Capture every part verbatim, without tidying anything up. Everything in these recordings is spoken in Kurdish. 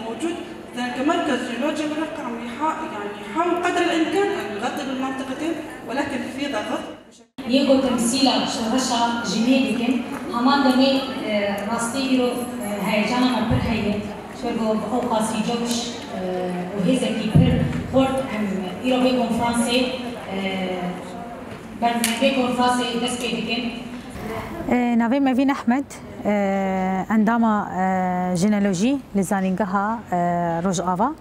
موجود، لكن مركز جيولوجي مرقم يحا-، يعني يحاول قدر الإمكان أن يغطي بالمنطقتين، ولكن في ضغط. Yê ku temsîla şoreşa jinê dikin, heman demê, e, rastî îro, e, heyecana me pir heye. Ji ber ku bi ew qasî coş, e, û hêzekî pir xurt em îro vê konferansê, e, ber-, vê konferansê dest pê dikin. E, navê me Evîn Ehmed, e, endama, e, jineolojî li Zanîngeha, e, Rojava.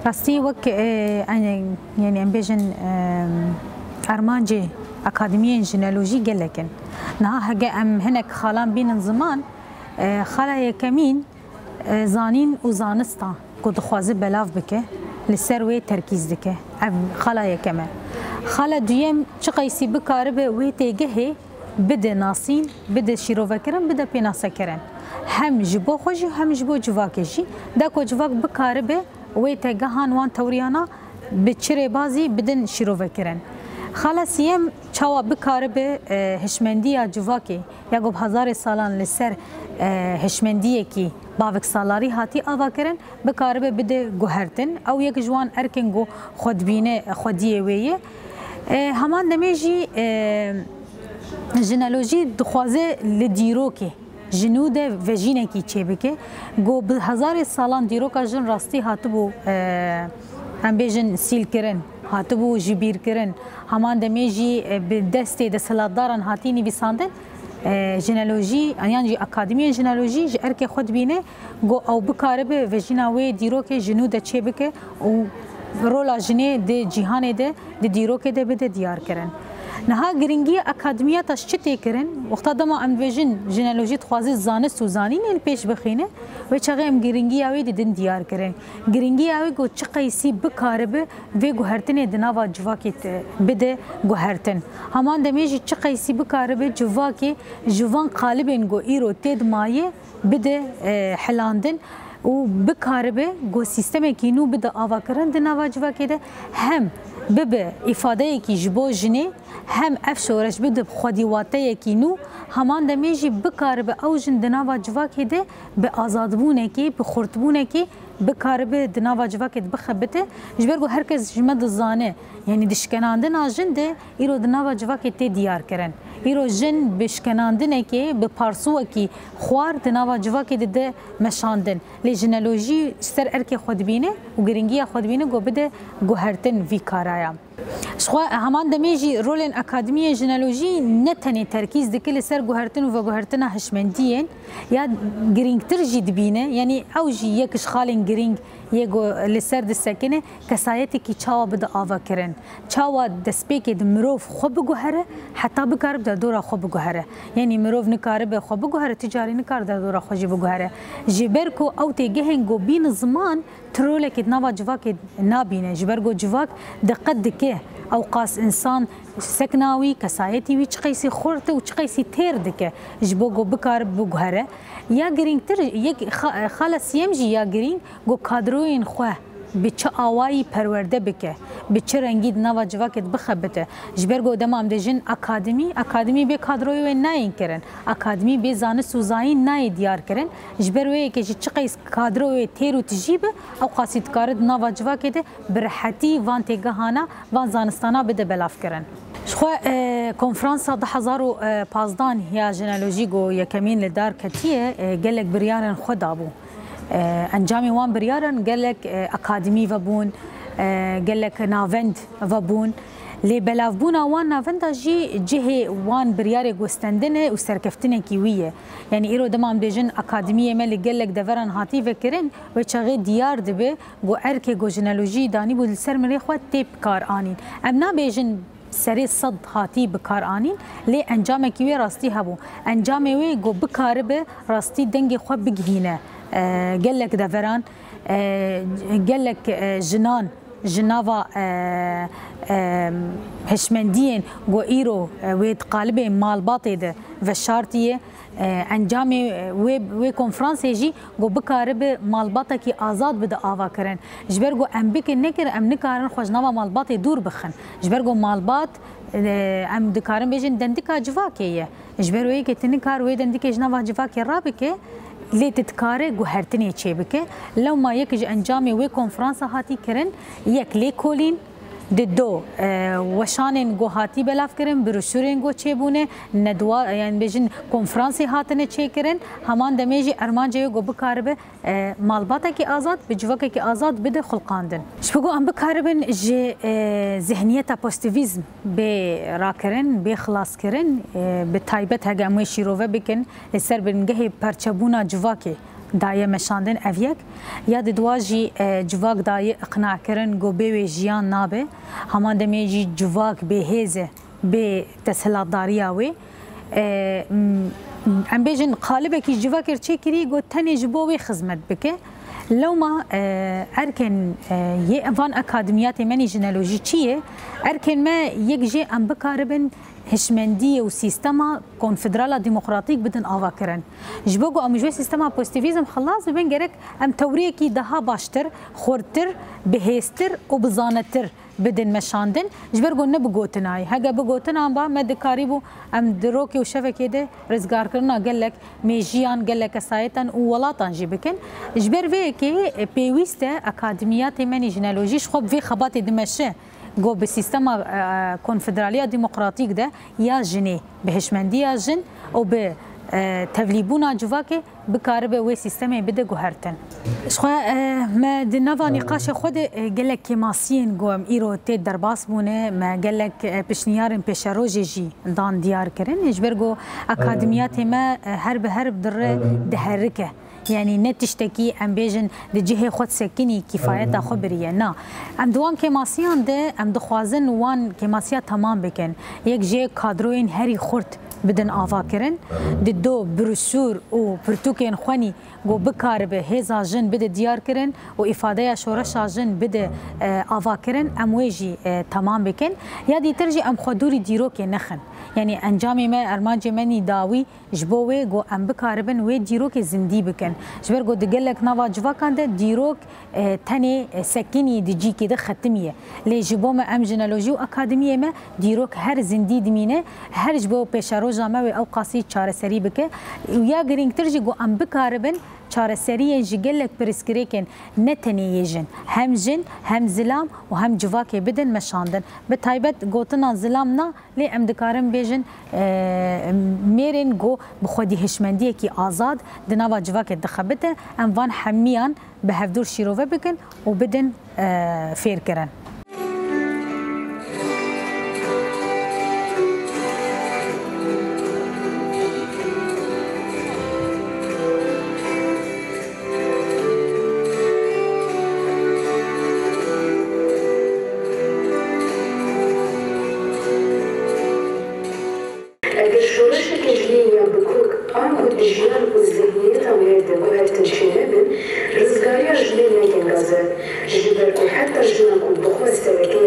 Rastî wek, e, en-, yanî em bêjin, e, armancê akademiyên jineolojî gelek in. Niha hege em hinek xalan bînin ziman, e, xala yekemîn, e, zanîn û zanista ku dixwaze belav bike, li ser wê terkîz dike. Ev xala yekem e. Xala duyem çiqeysî bikaribe wê têgehê bide nasîn, bide şîrovekirin, bide pênasekirin. Hem ji bo xwe jî, hem ji bo civakê jî. De ku civak bikaribe wê têgehan wan tewriyana bi çi rêbazî bidin şîrovekirin. Xala siyem çawa bikaribe, e, hişmendiya civakê ya ku bi hezarê salan li ser, e, hişmendiyekî baviksalarî hatî avakirin, bikaribe bide guhertin. Ew yek ji wan erkên ku xwe dibîne xwediyê wê ye. E, heman demê jî, e, jineolojî dixwaze li dîrokê ji nû de vejînekî çêbike. Ku bi hezarê salan dîroka jin rastî hatibû, e, em bêjin sîlkirin, hatibû jibîrkirin. Heman demê jî, e, bi destê desthilatdaran hatî nivîsandin. E, jineolojî, yan jî akademiyên jineolojî ji erkê xwe dibîne ku ew bikaribe vejîna wê dîrokê ji nû de çêbike û rola jinê di cîhanê de, di dîrokê de bide diyarkirin. Niha giringiya akademiya te ji çi tê kirin? Wexta dema em dibêjin jineolojî dixwaze zanist û zanînê li pêş bixîne, wê çaxê em giringiya wê didin diyar kirin. Giringiya wê ku çiqeysî bikaribe vê guhertinê di nava civakê te bide guhertin. Heman demê jî çiqeysî bikaribe civakê ji van qalibên ku îro tê di mayê bide, e, hilandin û bikaribe ku sîstemekî nû bide avakirin di nava civakê de, hem bibe îfadeyekî ji bo jinê, hem ev şoreş bibe xwedîwateyekî nû, heman demê jî bikaribe ew jin di nava civakê de bi azadbûnekê, bi xurtbûnekê bikaribe di nava civakê de bixebite. Ji ber ku her kes ji me dizane, yanî di şkenandina jin de îro di nava civakê tê diyar kirin. Îro jin bi şkenandinekê, bi parsûwekî xwar di nava civakê de dide meşandin. Lê jineolojî ji ser erkê xwe dibîne û giringiya xwe dibîne ku bide guhertin vî karaya. Ji xwe heman demê jî rolên akademiyên jineolojî ne tenê terkîz dike li ser guhertin û veguhertina hişmendiyên, ya girîngtir jî dibîne, yanî ew jî yek ji xalên girîng yê ku li ser disekine, kesayetekî çawa bide avakirin, çawa destpêkê di mirov xwe biguhere, heta bikare bi derdora xwe biguhere. Yanî mirov nikaribe xwe biguhere, tu carî nikare derdora xwe jî biguhere. Ji ber ku ew têgehên ku bînin ziman, tu rolekê di nava civakê nabîne. Ji ber ku civak diqet dike, ew qas însan sekna wî, kesayetî wî çiqeysî xurt e û çiqeysî têr dike ji bo ku bikare biguhere. Ya girîngtir, yek xa-, xala siyem jî ya girîng, ku kadroyên xwe bi çi awayî perwerde bike, bi çi rengî di nava civakê de bixebite. Ji ber ku dema em dibêjin akademî, akademî bê kadroyê wê nayên kirin. Akademî bê zanist û zayîn nayê diyar kirin. Ji ber wê yekê jî çiqeys kadroyê têr û tijî be, ew qasî dikare di nava civakê de bi rehetî van têgehana, van zanistana bide belavkirin. Ji xwe, e, konferansa du hezar û pazdan ya jineolojî ku yekemîn li dar ketiye, e, gelek biryarên xwe dabû. E, encamê wan biryaran gelek, e, akademî vebûn, e, gelek navend vebûn. Lê belavbûna wan navenda jî cihê wan biryarê gostendinê û serkeftinekî wî ye. Yanî îro dema em dibêjin akademiyê me li gelek deveran hatî vekirin, wê çaxê diyar dibe ku erkê ku jineolojî danîbû li ser mirê xwe tê bi kar anîn. Em nabêjin serê sed hatî bi kar anîn, lê encamekî wê rastî hebû. Encamê wê ku bikaribe rastî dengê xwe bigihîne, e, gelek deveran, e, gelek, e, jinan ji nava, e, e, hişmendiyên ku îro, e, wê di qalibê malbatê de veşartiye, e, encamê, e, wê, wê konferansê jî ku bikaribe malbatekî azad bide avakirin. Ji ber ku em bikin nekin, em nikarin xwe ji nava malbatê dûr bixin. Ji ber ku malbat, e, em dikarin bêjin dendika civakê ye. Ji ber wê yekê tu nikar wê dendikê ji nava civakê rabike, Lê tu dikare guhertinê çêbike. Lewma yek ji encamê wê konferansa hatî kirin, yek lêkolîn, di do, e, weşanên ku hatî belav kirin, broşûrên ku çêbûne, nedwa, yani bêjin konferansê hatine çêkirin, heman demê jî armancê wê ku bikaribe, e, malbatekî azad, bi civakekî azad bide xulqandin. Ji bo ku em bikaribin ji, e, zihniyeta pozitivîzm bê rakirin, bê xilaskirin, e, bi taybet hege em wê şîrove bikin, li ser bingehê perçebûna civakê daye meşandin ev yek. Ya di dua jî, e, civak daye iqnakirin ku bê wê jiyan nabe. Heman demê jî civak bêhêz e, bê deshilatdariya wê. E, m-, em bêjin qalibekî ji civakê çêkirî ku tenê ji bo wê xizmet bike. Lewma, e, erkên, e, yê van akademiyatê me nî jinolojî çi ye? Erkên me yek jê em bikaribin hişmendiyê û sîstema konfederala demokratîk bidin avakirin. Ji bo ku em ji wê sîstema pozitivîzm xilas bibin, gerek em tewriyekî daha baştir, xurttir, bihêztir û bizanetir bidin meşandin. Ji ber ku ne bi gotinayê. Hege bi gotinan ba, me dikarîbû em di rokê û şevekê de rizgarkirina gelek mêjiyan, gelek kesayetan û welatan jî bikin. Ji ber vê yekê, e, pêwîst e akademiyatê me nî jinolojî ji xwe bi vê xebatê dimeşe. Ku bi sîstema, e, konfederaliya demokratîk de ya jinê, bi hişmendiya jin û bi, e, tevlîbûna civakê bikaribe wê sîstemê bide guhertin. Ji xwe, e, me di nava nîqaşê xwe de, e, gelek kêmasiyên ku em îro tê derbas bûne, me gelek, e, pişniyarên pêşerojê jî dan diyar kirin. Ji ber ku akademiyatê me, e, her bi her bi dire diherike. Yanî ne tiştekî em bêjin di cihê xwe disekinî kîfayeta xwe biriye. Na. Em di wan kêmasiyan de em dixwazin wan kêmasiya temam bikin. Yek jê kadroyên herî xurt bidin avakirin. Di do broşûr û pirtûkên xwenî ku bikaribe hêza jin bide diyar kirin û îfadeya şoreşa jin bide, e, avakirin, em wê jî, e, temam bikin. Ya dîtir jî em xwe dûrî dîrokê nexin. Yanî encamê me, armancê me nî dawî ji bo wê ku em bikaribin wê dîrokê zindî bikin. Ji ber ku di gelek nava civakan de dîrok, e, tenê, e, sekinî di cîkê de xetimiye. Lê ji bo me em jinolojî û akademiyê me dîrok her zindî dimîne, her ji bo pêşeroja me wê ew qasî çareserî bike. Û ya girîngtir jî ku em bikaribin çareseriyên ji gelek pirsgirêkên ne tenê yê jin, hem jin, hem zilam û hem civakê bidin meşandin. Bi taybet gotina zilam na, lê em dikarin bêjin, e, mêrên ku bi xwedî hişmendiyekî azad di nava civakê dixebite, em van hemiyan bi hevdûr şîrove bikin û bidin, e, fêrkirin. Eger şoreşeke jinê ya bi kok anku di jiyan û zihniyeta me de guhertin çênebin, rizgariya jinê ne gengaze. Ji ber ku heta jina ku bi xwe sereke